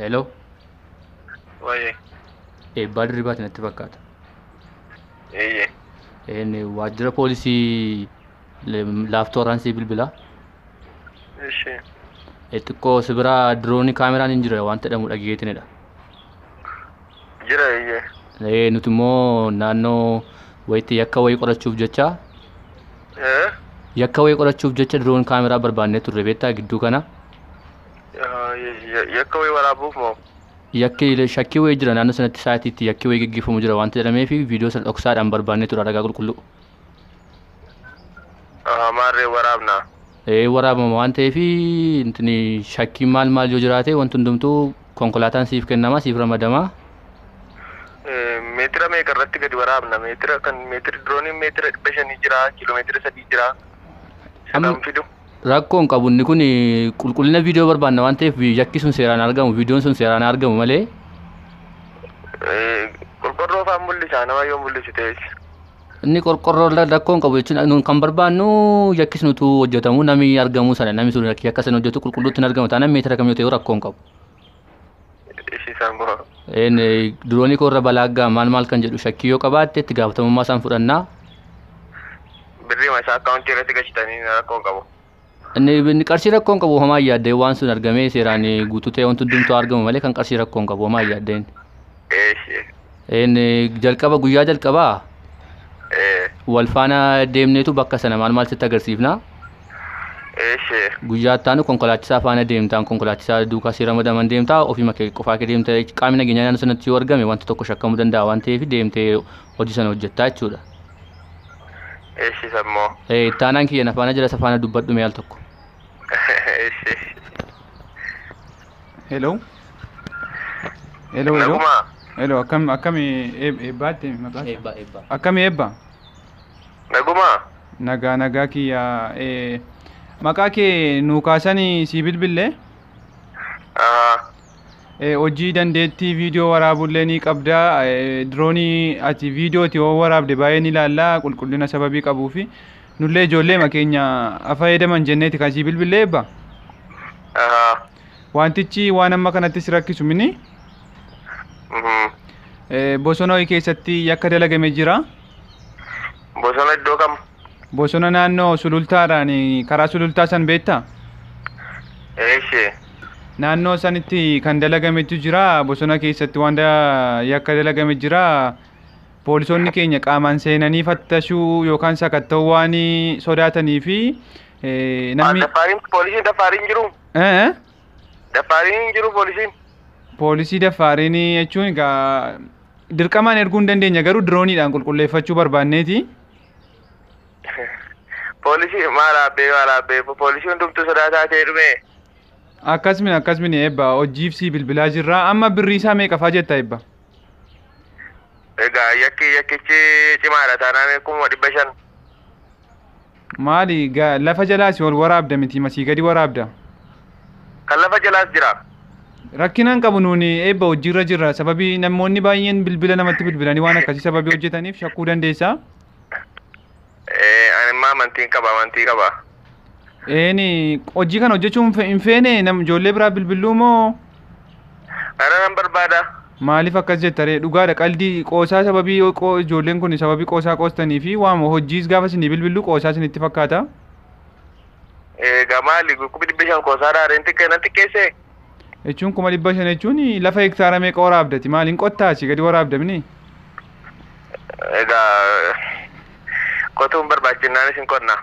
Hello. Wayye. Eebbaa Dirribaati natti fakkaata. Eeyyee. Inni waajjira poolisii Laaftoo Araansii bilbilaa. Ishee. Xiqqoo si biraa diroonii kaameraan hin jira waan jedhamu dhageetinidha. Jira eeyyee. Nuti immoo naannoo wayitti yakka wayii qorachuuf jecha Eh? yakka wayii qorachuuf jecha diroon kaameraa barbaannee turre beektaa gidduu kana. Yakka wayii waraabuuf moo? Yakki shakkii wayii jira naannoo sanatti sa'aatiitti yakki wayii gaggeeffamu jira waanta jedhameef viidiyoo sana dhoksaadhaan barbaannee ture ragaa qulqulluu. Maarree waraabnaa. Waraabama waan ta'eef intini shakkiin maal maal yoo jiraate wanti hundumtuu konkolaataan siif kennama siif ramadama. Meetira meeqa irratti gadi waraabna? Meetira kan meetira dirooniin meetira 500 jira, kiiloomeetira 3 jira. Isa Amma kam fidu? Rakkoo hin qabu inni kun qulqullina viidiyoo barbaanna waan ta'eef yakki sun seeraan argamu viidiyoon sun seeraan argamu malee. Qorqorroo fa'aa mul'isa nama yoo mul'isu ta'es. Inni qorqorroo rakkoo hin qabu jechuun nuun kan barbaannu yakki sun utuu hojjetamu namni argamu sana namni sun yakka sana hojjetu qulqulluutti hin argamu taanaan meetira kam yoo ta'e rakkoo hin qabu. Ishiisaan boo. Inni diroonii koo irra balaa ga'a maal maal kan jedhu shakkii yoo qabaatte itti gaafatamummaa isaan fudhannaa. Birriima isaa akkaawuntii irratti galchitanii rakkoo hin qabu. Inni qarshii rakkoo hin qabu homaa hin yaaddeen waan sun argamee seeraan guutuu ta'e wanti hundumtuu argamu malee kan qarshii rakkoo hin qabu homaa hin yaaddeen. Eeshi. Inni jalqaba guyyaa jalqabaa wal faana deemneetu bakka sana maal maal sitti agarsiifna. Eeshi. Guyyaa itti aanu konkolaachisaa faana deemtaan konkolaachisaa duukaa si ramadaman deemtaa ofii makee qofaa kee deemta qaamni nageenyaa naannoo sanatti yoo argame wanti tokko shakkamuu danda'a waan ta'eef deemtee hojii sana hojjettaa jechuudha. Eeshi sammoo. Itti aanaan kiyya na faana jira isa faana dubbadhu mee al tokko. Eeshi. Hello. Hello, hello. Nagumaa. Hello, akkam akkami eebbaatti maqaa isaa? Eebbaa eebbaa. Akkami eebba? Nagumaa. Nagaa nagaa kiyya maqaa kee nuu kaasanii sii bilbillee hojii dandeettii viidiyoo waraabullee ni qabda diroonii ati viidiyooti yoo waraabde baay'ee ni ilaalla qulqullina sababii qabuufi nullee ijoollee makeenya fayyadaman jenneeti kan sii bilbillee eebba. Wantichi waan amma kanatti si rakkisu mini bosona wayii keessatti yakka dalagame jira. Bosona iddoo kam? Bosona naannoo sulultaadhaan karaa sulultaa san beektaa? Eeshi. Naannoo sanitti kan dalagametu jira. Bosona keessatti waan yakka dalagame jira. Poolisoonni keenya qaamaan seenanii fattashuu yookaan sakatta'uu waan sodaatanii fi namni Daffaariin poolisiin daffaariin jiru? Daffaariin hin jiru poolisiin? Poolisii daffaariin jechuun egaa dirqamaan erguu hin dandeenya garuu dirooniidhaan qulqulleeffachuu barbaanneeti. Poolisii maal haabbee maal haabbee poolisii hundumtuu sodaataa ta'e dhume. Akkasumini akkasumini eebba hojiif sii bilbilaa jirra. Amma birrii isaa meeqa faa jetta eebba? Egaa yakki yakkichi cimaadha taanaan 500,000. Maali lafa jalaas ol waraabda miti masii gadi waraabda? Kan lafa jalaas jira. Rakkinaan qabu nuuni eebba hojiirra jirra. Sababii namoonni baay'een bilbila namatti bilbilanii waan akkasii sababii hojjetaniif shakkuu dandeessaa. Ani immoo amantiin qaba amantii qaba. Eeni hojii kana hojjechuu hin feene nam ijoollee biraa bilbiluu moo? Ana nan barbaada. Maaliif akkas jetta ree dhugaadha qaldii qoosaa sababii ijoolleen kun sababii qoosaa qoostanii fi waama hojiis gaafa isinii bilbillu qoosaa isinitti fakkaata. Egaa maali 500,000 qoosaadha reen xiqqee nan xiqqeessee? Jechuun 500,000 jechuun lafa hektaara meeqa waraabdati maaliin qottaa asii gadi waraabdamni? Egaa qotuun barbaachinnaan isin qonna.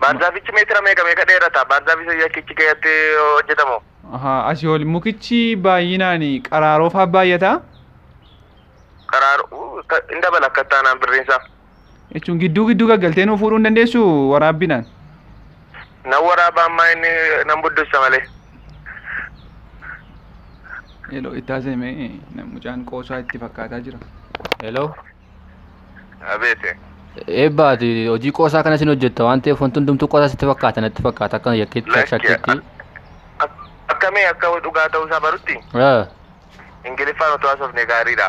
Baarzaafichi meetira meeqa meeqa dheerata? Baarzaafi yakkichi keessatti hojjetamu. Asii ol mukichi baay'inaan qaraaroo fa'aa baay'ata. Qaraaroo hin dabala akka taanaan birriinsaa. Jechuun gidduu gidduu gaggaltee nuu fuudhuu hin dandeessu waraabbinaan. Nan waraaba ammaa inni nan buddussa malee. Hello, itti haasa'ime mucaan qoosaa itti fakkaataa jira. Hello. Abeete. Eebbaati hojii qoosaa kana isin hojjetta waan ta'eef wanti hundumtuu qoosaa sitti fakkaata natti fakkaata akka yakkitti Lakki shakkitti. Akkamii akka dhugaa ta'uu isaa barutti Ingiliffaan otoo haasofne gaariidha.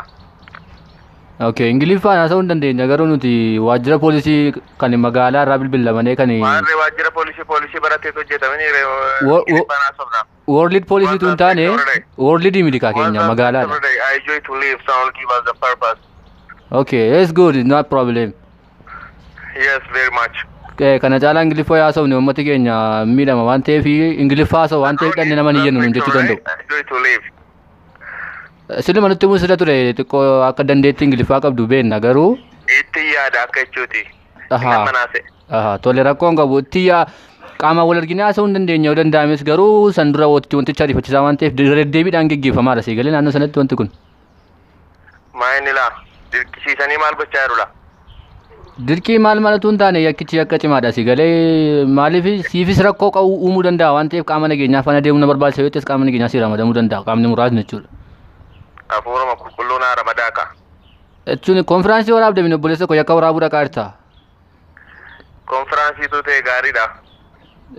Okay, Ingiliffaan haasa'uu hin dandeenya garuu nuti waajjira poolisii kan magaalaa irraa bilbilamanii kan Maarree waajjira poolisii barateetu hojjetamanii Ingiliffaan haasofna. World poolisii tun taane World milikaa keenya magaalaadha. I enjoy to live, someone give us the purpose. Okay, it's good, it's not problem. Yes, very much. Kana caalaa Ingiliffaa haasofne uummati keenya miidhama waan ta'eef Ingiliffaa haasa'u waan ta'eef dhalli nama ni jennu nuun jechuu danda'u. I enjoy to live. Siluma nutti himuun sirra ture xiqqoo akka dandeettii Ingiliffaa qabdu beekna garuu Itti yaada akka jechuuti. Ahaa. Nama naase. Aha, tole rakkoon qabu itti yaa qaama wal arginee haasa'uu hin dandeenya yoo danda'ames garuu san dura wanticha ariifachiisaa waan ta'eef deddeebiidhaan geggeeffamaadha sii galee naannoo sanatti wanti kun. Maa inni laa dirqisiisanii maal gochaa jiru laa? Dirqii maal malatu hin taane yakkichi yakka cimaadha sii galee maaliif siifis rakkoo qabu uumuu danda'a waan ta'eef qaama nageenyaa faana deemuu na barbaachisa yoo ta'es qaama nageenyaa si ramadamuu danda'a qaamni muraasni jechuudha. Hafuuruma qulqulluu naa ramadaa ka. Jechuun konfiraansii waraabde min obboleessa koo yakka waraabuu dhaqaa jirta. Konfiraansiitu ta'e gaariidha.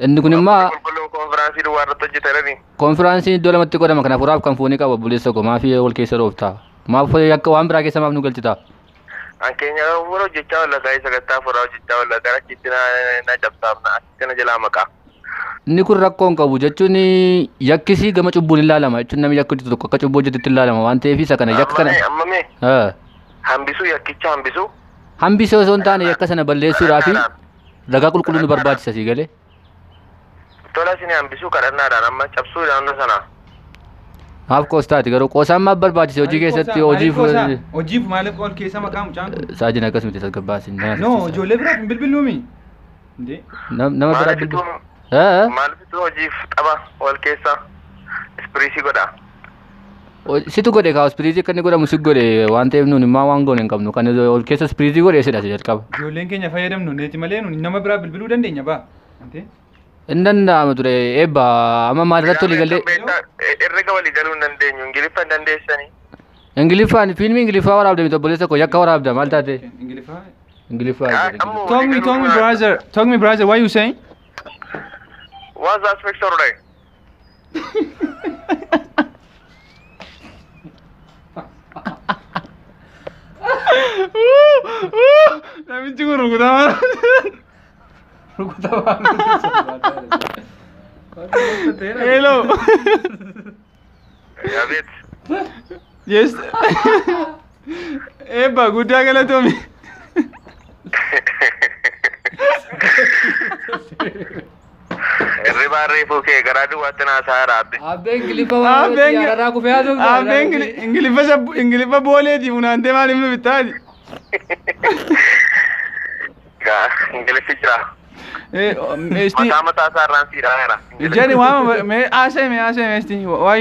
Inni kun immoo Qulqulluun konfiraansii duwwaa irratti hojjetarani. konfiraansiin iddoo lamatti godhama kanaaf waraab kan foonii qaba obboleessa koo maaf wal keessa dhoofta maaf yakka waan biraa keessa maaf nu galchita. An keenya hafuura hojjechaa oolla gaa'ii sagantaa hafuuraa hojjechaa oolla gara achitti na cabsaafna achitti na jalaa maqaa. Inni kun rakkoo hin qabu jechuun yakkisii gama cubbuun ilaalama jechuun namni yakka hojjetu tokko akka cubbuu hojjetutti ilaalama waan ta'eef isa kana yakka kana. Amma mee hambisuu yakkicha hambisuu. Hambisee osoo hin taane yakka sana balleessuudhaaf ragaa qulqulluu nu barbaachisa sii galee. Tola isin hambisuu kadhannaadhaan amma cabsuu naannoo sana. Maaf qoostaati garuu qoosaan maaf barbaachise hojii keessatti hojiif. Hojiif maaliif ol keessa maqaa mucaan kun? Saajin akkas miti tasgabbaasi. No, ijoollee biraaf hin bilbiluumi. Nama biraa bilbilu. Maalifitu hojiif tapha wal keessa ispiriisii godha. Situ godhe kaa ispiriisii akka inni godhamu si godhe waan ta'eef nuuni immoo waan goone hin qabnu kan ol keessa ispiriisii godhe sidha si jalqaba. Ijoolleen keenya fayyadamnu neeti malee nuuni nama biraa bilbiluu dandeenya baa. Hin danda'amu ture eebba amma maalirratti walii galee. Herrega walii galuu hin dandeenyu Ingiliffa hin dandeessanii. Ingiliffaan fiilmii Ingiliffaa waraabde miti obboleessa koo yakka waraabda maal taate? Ingiliffaa. Ingiliffaa. Talk me brother, talk me brother, what you saying? What's that picture today? Namichi kun rukutamaa. Rukutamaa. Hello. Abeet. Yes. Eebba guddaa galatoomi. Hirribaa reefuu kee garaa duwwaatti naasaa raabbe. Abbee Ingiliffa waan yararraa kufee haa ta'u. Abbee Ingiliffa booleeti funaantee maaliif nu bittaati? Ingiliffi jira. Mataa mataa isaa irraan siidhaa jira. Jenny, waama mee haasa'e esti. Why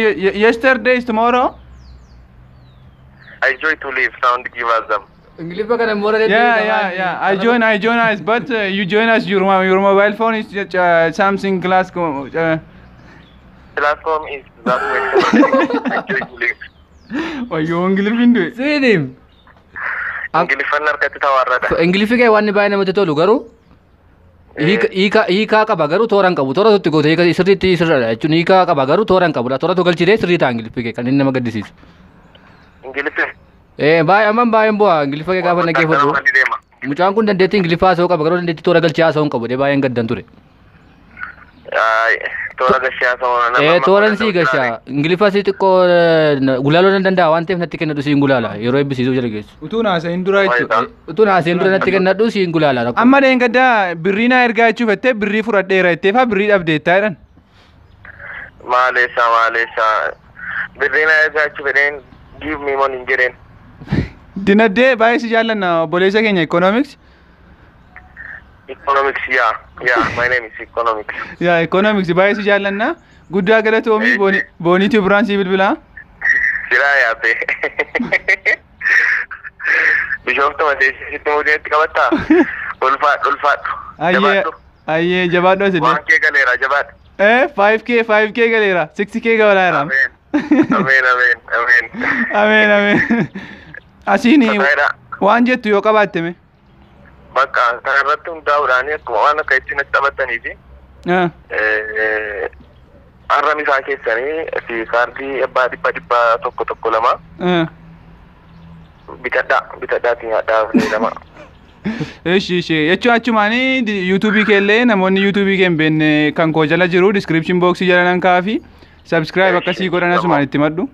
yesterday is tomorrow? I enjoy to live, sound give us them. Ingiliffa kana immoo Yeah. I join us, but you join us. Your mobile phone is Samsung class. Platform is that way. I enjoy to live. Why you Ingiliffin do it? Siinim. Ingiliffan harkatti tawarrada. Ingiliffi kee waan baay'ee namatti tolu garuu hiikaa qaba garuu toora hin qabu. Toora tokko goote hiika sirriitti sirriidha jechuun hiikaa qaba garuu toora hin qabudha. Toora tokko galchitee sirrii ta'a Ingiliffi kee kan inni nama gaddisiisu. Ingiliffi. Baay'ee amman baay'een bu'aa Ingiliffa kee gaafa dhaggeeffatu. Mucaan kun dandeettii Ingiliffaa haasa'uu qaba garuu dandeettii toora galchee haasa'uu hin qabu. Baay'een gaddan ture. Toora gashee haasa'uu. Tooran sii gashaa Ingiliffa sii xiqqoo gulaaluu nan danda'a waan ta'eef natti kennadhu siin gulaala yeroo eebbisiisuu jala geessu. Utuu haasa'in dura jechuudha. Utuu haasa'in dura natti kennadhu siin gulaala. Amma dheengaddaa birrii naa ergaa jechuuf jettee birrii fudhadheera jettee faa birrii dhabdeettaa jedhan. Maaleessa birrii naa ergaa jechuuf jedheen give me money hin jedheen. Dinagdee baay'ee si jaallanna obboleessa keenya economics. Economics, yeah, my name is Economics. Yeah, economics baay'ee si jaallanna. Guddaa galatoomii booniitii biraan sii bilbilaa. Silaa yaabbe. Bishooftu mateessitti muudeetti qabattaa? Ulfaadhu. Ayyee jabaadhu asillee. Waan kee galeera jabaadhu. 5K galeera 6K galeera. Ameen. Ameen. Asiin waan jettu yoo qabaatte mee? Bakka kanarratti hundaa'uudhaan akkuma waan akka ittiin natti taphatanii fi har'a isaa keessanii fi kaardii abbaa 100 1 2. Bitadhaatii nyaadhaa fayyadamaa. Ishi ishi jechuun achumaanii yuutuubii keellee namoonni yuutuubii kee hin beekne kan koo jala jiru description box jala nan kaafi subscribe akkasii godhan asumaan itti maddu.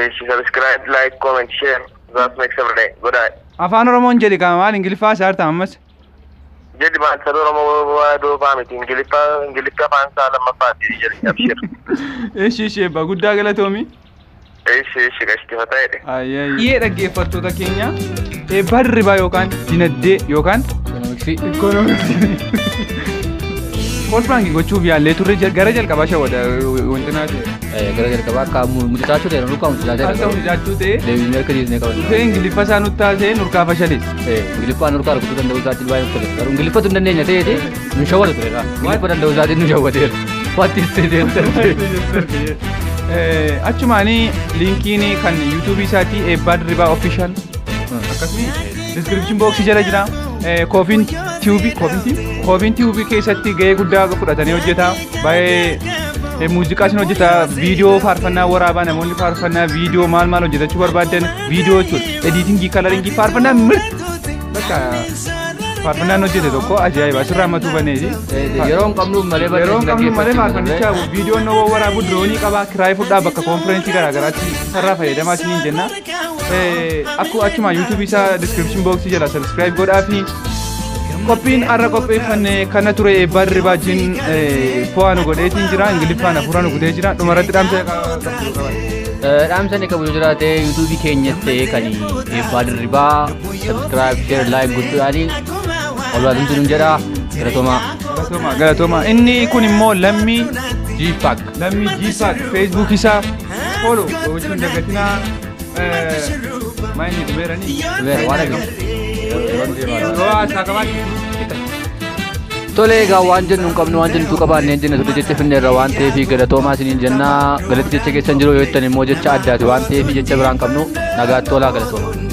Ishi subscribe, like, comment, share. That makes every day. Godhaa. Afaan Oromoon jedhi qaama maal Ingiliffaa isaa harta ammas. Jedhi maal saba Oromoo doofaa miti Ingiliffa afaan isaa lammaffaati jedhi abshir. Ishi ishi eebba guddaa galatoomi. Ishi ishi gashtifataa jedhe. Ayyee dhaggeeffattoota keenya eebbaa dirribaa yookaan dinagdee yookaan Ikoonomiksii. Kool piraankiin gochuuf yaallee turre gara jalqabaa shawwada wanti naa ta'e. Gara jalqabaa akka mucacaachuu ta'e nurkaa mucacaachuu Akka mucacaachuu ta'e. Deebinee harka dhiisnee qabanna. Dhufee Ingiliffa isaa nutti taasee nurkaa fashalees. Ingiliffaan nurkaa rukutuu danda'uu isaatti baay'ee nutti tola. Garuu Ingiliffatu hin dandeenya ta'eeti nu shawwata ture. Ingiliffa danda'uu isaatiin nu shawwateera. What is it? Achumaanii liinkiin kan yuutuubii isaatii eebbaa dirribaa official akkasumi description box jala jira. Koofiin tiዩቢ koofiin tiዩቢ keessatti gahee guddaa fudhatanii hojjeta. Baay'ee muuziqaa isin hojjeta. Viidiyoo faarfannaa waraabaa namoonni faarfannaa viidiyoo maal maal hojjetachuu barbaadan viidiyoo jechuudha. Editingii kalaringii faarfannaa mirti bakka faarfannaan hojjete tokko ajaa'iba asirraa matuu baneeti. Yeroo hin qabnuuf malee Yeroo hin qabnuuf malee faarfannicha viidiyoon nama waraabu diroonii qabaa kiraayii fudhaa bakka konfireensii garaagaraatti sarara fayyadamaa isiniin jenna. Akkuma yuutuubii isaa description box jala subscribe godhaa fi qophiin har'a qopheeffanne kana ture eebbaa dirribaa wajjin fo'aa nu godheetiin jira Ingiliffaan hafuura nu gutee jira dhumarratti dhaamsa qabu. Dhaamsa inni qabu yoo jiraate yuutuubii keenyas ta'e kan eebbaa dirribaa subscribe, share, like gochuudhaani ol baasuun jedha galatoomaa. Galatoomaa galatoomaa inni kun immoo lammii G-Pack. Lammii G-Pack Facebook isaa follow gochuun dagatinaa maayini dhumeeranii. Dhumeera waan argamu. Yoo haasaa qabaatti. Tole egaa waan jennu hin qabnu waan jennutu qabaannee hin jenne ture jecha finneerra waan ta'eef galatoomaa isiniin jennaa galatti jecha keessan jiru yoo jettan immoo jecha addaati waan ta'eef jecha biraan qabnu nagaatti tolaa galatoomaa.